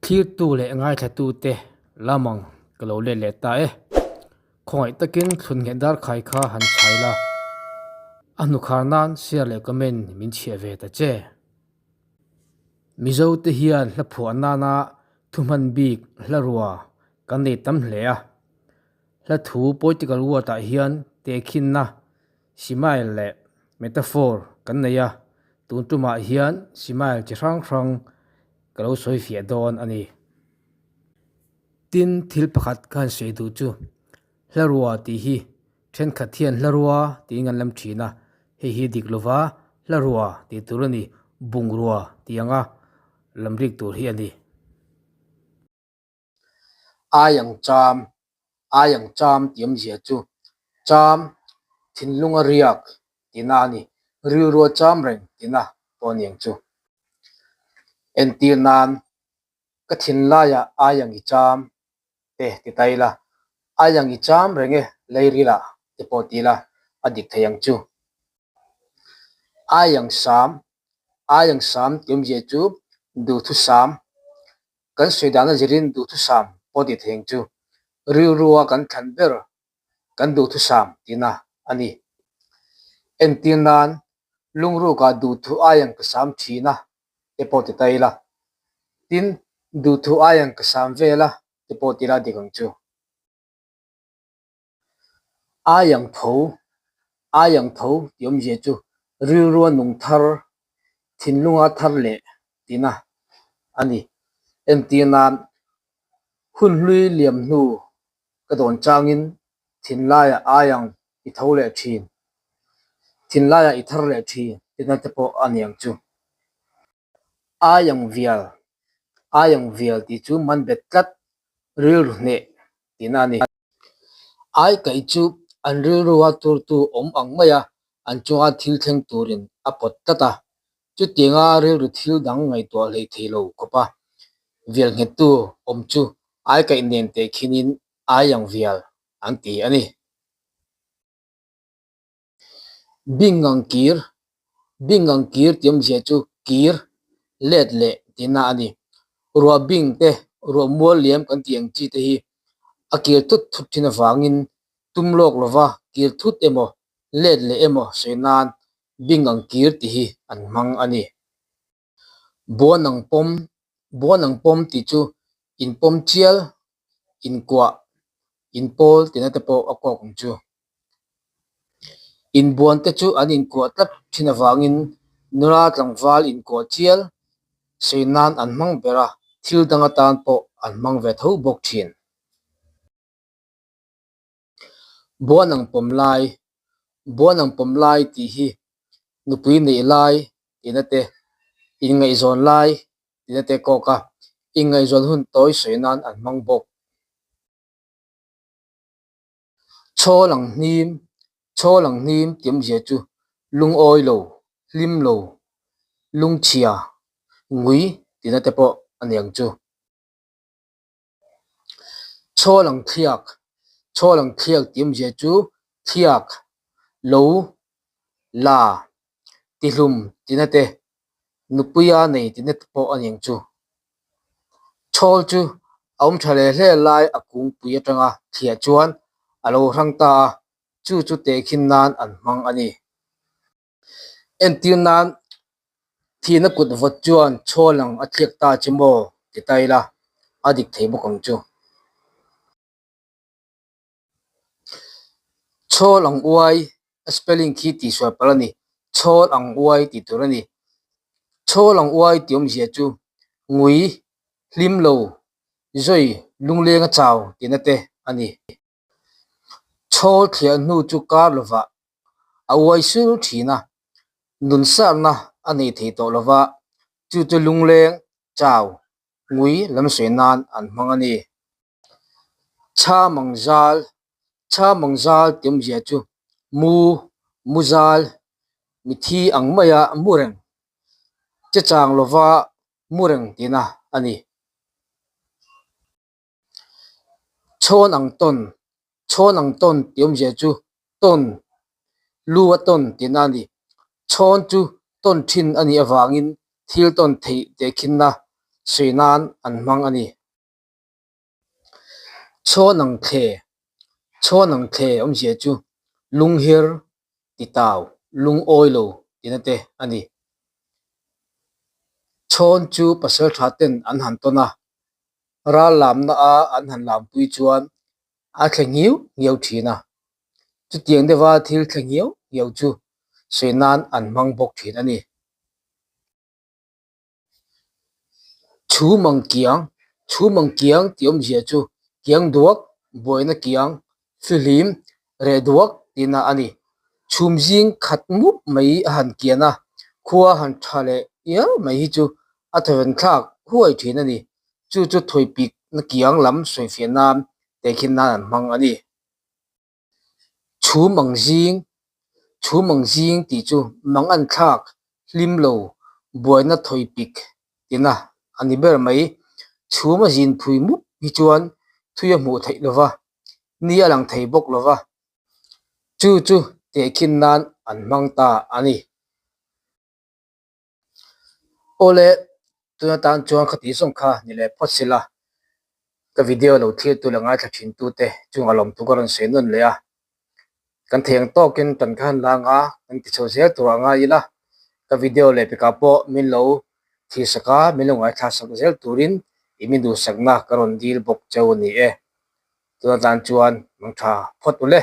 Thlirtu leh ngaithlatute lamang ka lo let leh ta e. Khawngaih takin thlun nghet dar khai kha han chhai la, a hnukhar nan share leh comment min chhiah ve ta che. Mizo te hian hla phuah nana thuhman bik hla rua kan nei tam hle a. Hla thu poetical word ah hian tehkhinna simile leh metaphor kan nei a, tun tumah hian simile chi hrang hrang ka lo sawi fiah dawn a ni. Tin, thil pakhat ka han sawi duh chu hla rua tih hi thenkhat hian hla rua tiin kan lam thin a, hei hi dik lova hla rua tih tur a ni, bungrua tih anga lam rik tur hi a ni. Ai ang cham, ai ang cham tih awmzia chu cham thinlunga riak tihna a ni, rilrua cham reng tihna pawh a ni ang chu. Entir nan ka thinlaiah ai ang i cham te ti ta ila, ai ang i cham reng e leirilah te pawh ti ila a dik thei ang chu. Ai ang sam, ai ang sam tih awmzia chu duhthusam Kan sawi dana zirin duhthusam pawh tih thei ang chu rilrua kan thlan ber kan duhthusam tihna a ni. Entir nan lungrukah duhthu aiang ka sam thin a te pawh ti ta ila, tin duhthu aiang ka sam vel a te pawh ti ila dik ang chu. Aiang tho, aiang tho tih awmzia chu rilrua nung thar, thinlunga thar leh tihna a ni. Entir nan hun hlui liam hnu ka dawn changin thinlaiah aiang i tho leh thin, thinlaiah i thar leh thin tihna te pawh a ni ang chu. Aiang vial, aiang vial tih chu man bet tlat, rilru hneh tihna a ni. Ai kaih chu an rilrua turtu awm ang maia an chunga thil thleng turin a pawt tlat a, chutianga rilru thil dang ngaihtuah hlei thei lo khawpa vial nghettu awm chu ai kaih nen teh khinin ai ang vial an ti a ni. Bingang kir, Bingang kir tih awmzia chu kir, let leh tihna a ni. Ruah bing te, ruah mual liam kan tih ang chi te hi a kir thut thut thin avangin tum lawk lova kir thut emaw, let leh emaw sawi nan bingang kir tih hi an hmang a ni. Buan ang pawm, Buan ang pawm tih chu inpawm chial, inkuah, inpawl tihna te pawh a kawk ang chu. Inbuan te chu an inkuah tlat thin avangin nula tlangval inkuah chial sawi nan an hmang ber a, thil dang atan pawh an hmang ve tho bawk thin. Buan ang pawm lai, Buan ang pawm lai tih hi nupui neih lai tihna te, inngaihzawn lai tihna te kawk a, inngaihzawn hun tawi sawi nan an hmang bawk. Chhawl ang hnim, Chhawl ang hnim tih awmzia chu lungawi lo, hlim lo, lungchhia, ngui tihna te pawh a ni ang chu. Chhawl ang thliak, Chhawl ang thliak tih awmzia chu thliak, lo, la, tihlum tihna te, nupuia nei tihna te pawh a ni ang chu. Chhawl chu a awm tha hle hle lai a kungpui atanga thliah chuan a lo hrang ta a, chu chu tehkhin nan an hmang a ni. Entir nan thihna kut vawt chuan chhawl ang a thliak ta che maw ti ta ila a dik thei bawk ang chu. Chhawl ang uai a spelling khi tihsual palh a ni. Chhawl ang uai tih tur a ni. Chhawl ang uai tih awmzia chu ngui, hlim lo, zawi, lunglenga chau tihna te a ni. Chhawl thliah hnu chu kar lovah a uai sul thin a, nun sarna a nei thei tawh lova, chu chu lungleng, chau, ngui lam sawi nan an hmang a ni. Chhamang zal, Chhamang zal tih awmzia chu mu, mu zal, mithi ang maia mu reng, che chang lova mu reng tihna a ni. Chhawn ang tawn, Chhawn ang tawn tih awmzia chu tawn, lu a tawn tihna a ni. Chhawn chu tawn thin a nih avangin thil tawn theih tehkhinna sawi nan an hmang a ni. Chhawn ang thle, Chhawn ang thle awmzia chu lungher titau, lungawi lo tihna te a ni. Chhawn chu pasal tha ten an han tawn a, ral lamna a an han lampui chuan a thle nghiau nghiau thin a. Chutiang deuha thil thle nghiau nghiau chu sawi nan an hmang bawk thin a ni. Chhum ang kiang, Chhum ang kiang tih awmzia chu kiang duak, buaina kiang, fihlim, reh duak tihna a ni. Chhum zing khat mup mai a han kian a, khua han tha leh iar mai hi chu a thawven thlak huai thin a ni. Chu chu thawipikna kiang lam sawifiah nan tehkhin nan an hmang a ni. Chhum ang zing, Chhum ang zing tih chu mang an thlak hlim lo buaina thawi pik tina a ni ber mai. Chhum a zin phui mup hi chuan thui a hmuh theih lova, ni a lang thei bawk lova, chu chu tehkhin nan an hmang ta a ni. Awle, tuna tan chuan khati zawng kha ni leh phawt sila, ka video lo thlir tu leh ngaithla thin tu te chungah lawmthu ka rawn sawi nawn leh a, kan thei ang tawkin tan kha han lang a, kan ti chho zel tur ah ngai ila, ka video leh pekah pawh min lo thlir sak a, min lo ngaithla sak zel turin i min duhsakna ka rawn dil bawk cheu a ni e, tuna tan chuan mangtha phawt u le.